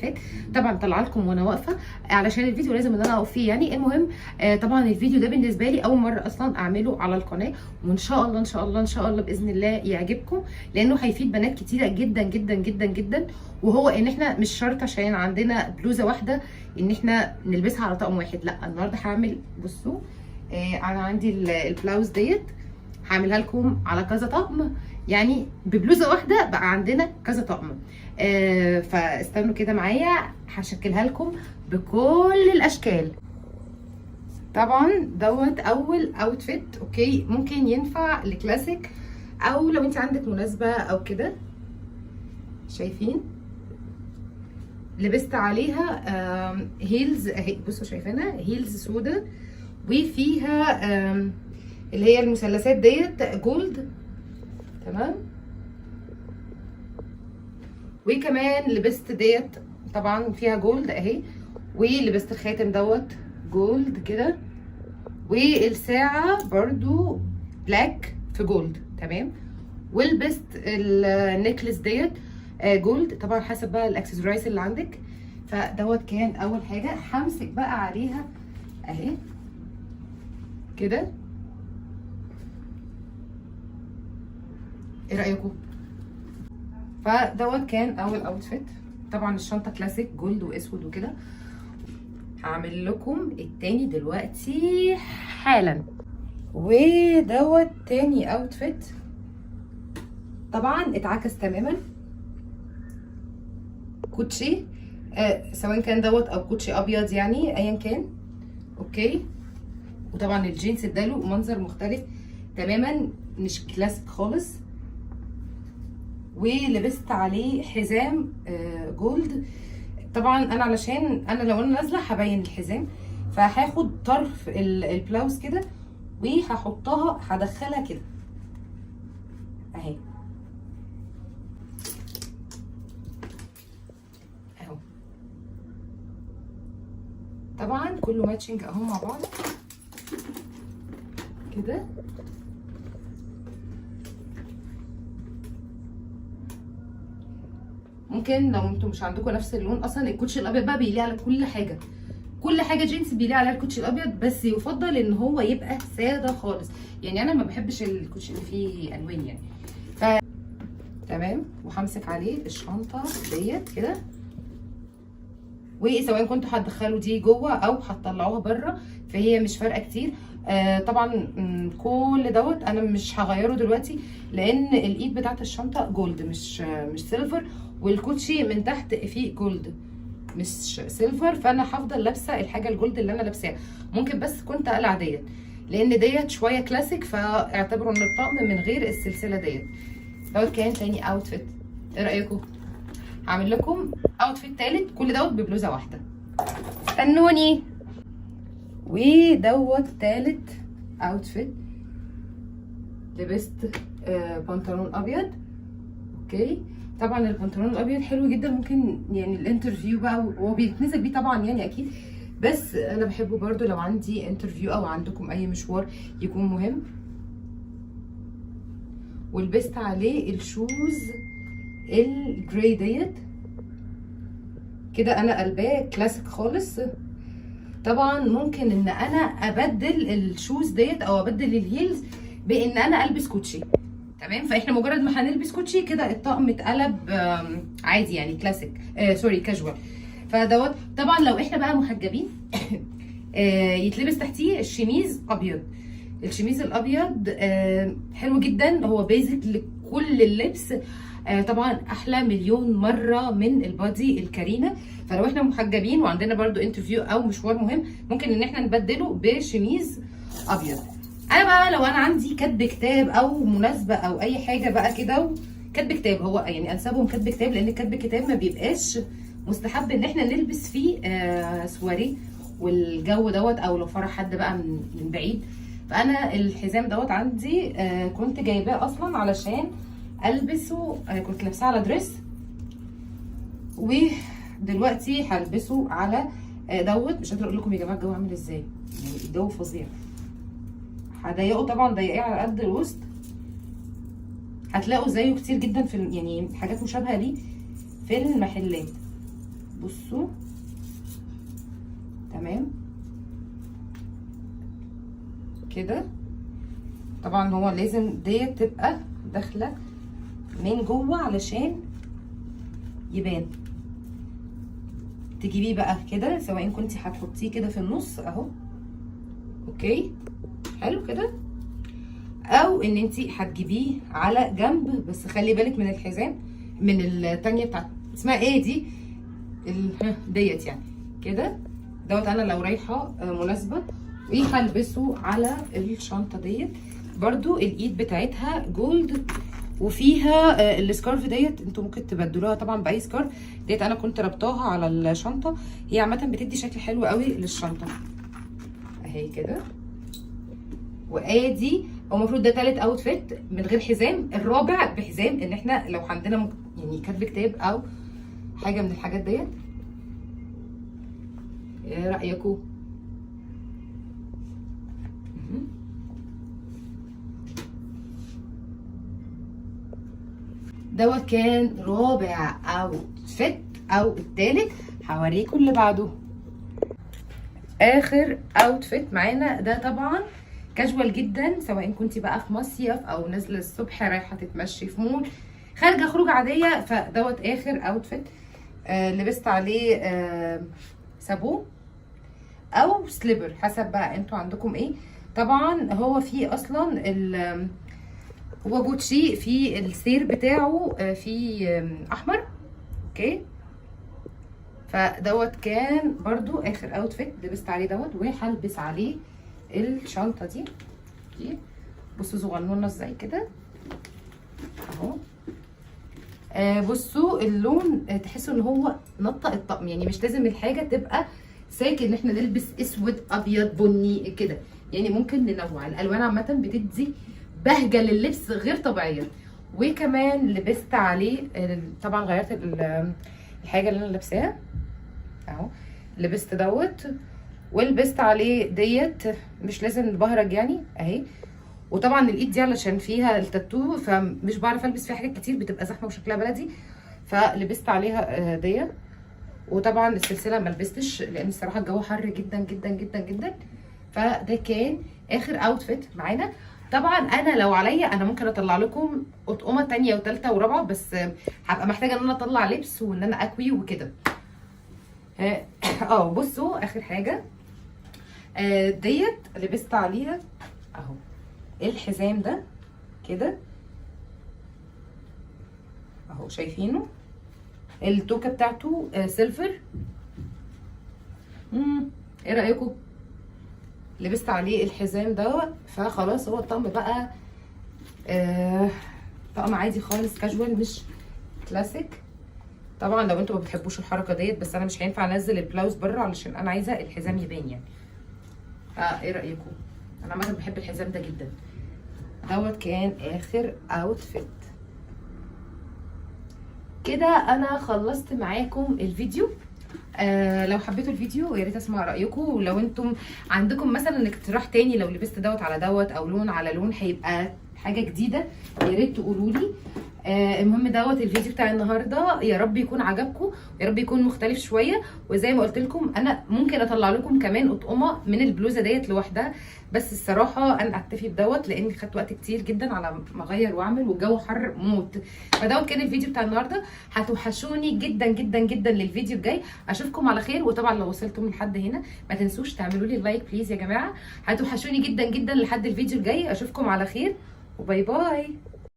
فات. طبعا طلع لكم وانا واقفة علشان الفيديو لازم ان انا اقف فيه يعني. المهم طبعا الفيديو ده بالنسبة لي اول مرة اصلا اعمله على القناه، وان شاء الله ان شاء الله ان شاء الله باذن الله يعجبكم، لانه هيفيد بنات كتيرة جدا جدا جدا جدا. وهو ان احنا مش شرط عشان عندنا بلوزة واحدة ان احنا نلبسها على طقم واحد، لا النهارده هعمل، بصوا انا عندي البلاوز ديت هعملها لكم على كذا طقم، يعني ببلوزه واحدة بقى عندنا كذا طقم. فاستنوا كده معايا هشكلها لكم بكل الاشكال. طبعا دوت اول outfit، okay، ممكن ينفع لكلاسيك او لو انت عندك مناسبة او كده. شايفين لبست عليها heels اهي، بصوا شايفينها heels سودا وفيها اللي هي المثلثات ديت gold، تمام. وكمان لبست ديت طبعا فيها gold اهي، ولبست الخاتم دوت gold كده، والساعة برضو black في gold، تمام. ولبست ال necklace ديت gold، طبعا حسب بقى الاكسسوارز اللي عندك. فدوت كان اول حاجة. همسك بقى عليها اهي كده، ايه رايكم؟ فدوت كان اول outfit. طبعا الشنطة classic gold واسود وكده. هعمل لكم التاني دلوقتي حالا. ودوت تاني outfit، طبعا اتعكس تماما، كوتشي سواء كان دوت او كوتشي ابيض يعني ايا كان، okay. وطبعا الجينز اداله منظر مختلف تماما، مش كلاسيك خالص. ولبست عليه حزام gold. طبعا انا علشان انا لو انا نازله هبين الحزام، فهاخد طرف البلاوز كده وهحطها، هدخلها كده اهي اهو. طبعا كله matching اهو مع بعض كده. ممكن لو انتوا مش عندكم نفس اللون، اصلا الكوتشي الابيض بقى بيليق على كل حاجة، كل حاجة جينز بيليق عليها الكوتشي الابيض، بس يفضل ان هو يبقى ساده خالص. يعني انا ما بحبش الكوتشي اللي فيه الوان يعني. تمام. وهمسك عليه الشنطة ديت كده، وسواء كنتوا هتدخلوا دي جوه او هتطلعوها بره فهي مش فارقه كتير. طبعا كل دوت انا مش هغيره دلوقتي لان الايد بتاعت الشنطة gold مش silver، والكوتشي من تحت فيه gold مش silver، فانا هفضل لابسه الحاجة ال gold اللي انا لابساها. ممكن بس كنت اقلع ديت لان ديت شوية كلاسيك، فاعتبروا ان الطقم من غير السلسلة ديت. دوت كان تاني outfit. ايه رايكم؟ هعمل لكم outfit تالت، كل دوت ببلوزه واحدة، استنوني. ودوت تالت outfit، لبست بنطلون ابيض، okay. طبعا البنطلون الابيض حلو جدا، ممكن يعني ال interview بقى وهو بيتنزل بيه طبعا يعني اكيد، بس انا بحبه برضو لو عندي interview او عندكم اي مشوار يكون مهم. ولبست عليه ال shoes ال gray ديت كده، انا قلباه كلاسيك خالص. طبعا ممكن ان انا ابدل ال shoes ديت او ابدل ال heels بان انا البس كوتشي، تمام. فاحنا مجرد ما هنلبس كوتشي كده الطقم اتقلب عادي يعني كلاسيك، sorry casual. فدوت طبعا لو احنا بقى محجبين يتلبس تحتيه الشميز ابيض. الشميز الابيض حلو جدا، هو basic لكل اللبس، طبعا احلى مليون مرة من ال body الكارينا. فلو احنا محجبين وعندنا برضو interview او مشوار مهم ممكن ان احنا نبدله بشميز ابيض. انا بقى لو انا عندي كتب كتاب او مناسبة او اي حاجة بقى كده، كتب كتاب هو يعني انسبهم كتب كتاب، لان كتب كتاب ما بيبقاش مستحب ان احنا نلبس فيه سواري والجو دوت، او لو فرح حد بقى من بعيد. فانا الحزام دوت عندي كنت جايباه اصلا علشان البسه، كنت لابساه على dress، ودلوقتي هلبسه على دوت. مش قادرة اقول لكم يا جماعة الجو عامل ازاي، يعني الجو فظيع. هضيقه طبعا، ضيقيه على قد الوسط. هتلاقوا زيه كتير جدا في يعني حاجات مشابهة ليه في المحلات. بصوا تمام كده. طبعا هو لازم ديت تبقى داخله من جوه علشان يبان. تجيبيه بقى كده، سواء كنتي هتحطيه كده في النص اهو، okay حلو كده، او ان انتي هتجيبيه على جنب. بس خلي بالك من الحزام، من التانية بتاعت اسمها ايه دي ديت يعني كده دوت. انا لو رايحة مناسبة وهلبسه على الشنطة ديت. برضو الايد بتاعتها gold، وفيها ال scarf ديت، انتوا ممكن تبدلوها طبعا باي scarf. ديت انا كنت ربطاها على الشنطة، هي عامة بتدي شكل حلو قوي للشنطه اهي كده. وادي هو المفروض ده تالت outfit من غير حزام، الرابع بحزام، ان احنا لو عندنا يعني كاتب كتاب او حاجة من الحاجات ديت. ايه رايكم؟ دوت كان رابع outfit او التالت. هوريكم اللي بعده. اخر outfit معانا ده طبعا كاجوال جدا، سواء كنتي بقى في مصيف او نازله الصبح رايحة تتمشي في مول، خارجه خروج عادية. فدوت اخر outfit. لبست عليه سابو او slipper حسب بقى انتوا عندكم ايه. طبعا هو في اصلا هو جوتشي في السير بتاعه في احمر، okay. فدوت كان برضو اخر outfit لبست عليه دوت. وهلبس عليه الشنطة دي. بصوا صغنونه ازاي كده اهو. بصوا اللون، تحسوا ان هو نطق الطقم، يعني مش لازم الحاجة تبقى ساكن ان احنا نلبس اسود ابيض بني كده، يعني ممكن ننوع الالوان. عامة بتدي بهجة لللبس غير طبيعية. وكمان لبست عليه طبعا غيرت الحاجة اللي انا لابساها اهو، لبست دوت ولبست عليه ديت، مش لازم نبهرج يعني اهي. وطبعا الايد دي علشان فيها التاتو فمش بعرف البس فيها حاجات كتير، بتبقى زحمة وشكلها بلدي، فلبست عليها ديت. وطبعا السلسلة ما لبستش لان الصراحة الجو حر جدا جدا جدا جدا. فده كان اخر outfit معانا. طبعا انا لو عليا انا ممكن اطلع لكم اطقمه تانية وتالتة ورابعه، بس هبقى محتاجه ان انا اطلع لبس وان انا اكوي وكده. بصوا اخر حاجة ديت لبست عليها اهو الحزام ده كده اهو، شايفينه التوكه بتاعته silver. ايه رايكم؟ لبست عليه الحزام ده، فخلاص هو الطقم بقى طقم عادي خالص كاجوال مش كلاسيك. طبعا لو انتوا ما بتحبوش الحركة ديت، بس انا مش هينفع انزل البلاوز بره علشان انا عايزه الحزام يبان يعني. ايه رايكم؟ انا عامة بحب الحزام ده جدا. دوت كان اخر outfit. كده انا خلصت معاكم الفيديو. لو حبيتوا الفيديو يا ريت اسمع رايكم، ولو انتم عندكم مثلا اقتراح تاني لو لبست دوت على دوت او لون على لون هيبقى حاجة جديدة يا ريت تقولوا لي. المهم دوت الفيديو بتاع النهارده، يا رب يكون عجبكم، يا رب يكون مختلف شوية. وزي ما قلت لكم انا ممكن اطلع لكم كمان اطقمه من البلوزة ديت لوحدها، بس الصراحة انا اكتفي بدوت لان خدت وقت كتير جدا على ما اغير واعمل والجو حر موت. فدوت كان الفيديو بتاع النهارده. هتوحشوني جدا جدا جدا للفيديو الجاي، اشوفكم على خير. وطبعا لو وصلتم لحد هنا ما تنسوش تعملوا لي like please يا جماعة. هتوحشوني جدا جدا لحد الفيديو الجاي، اشوفكم على خير و bye bye.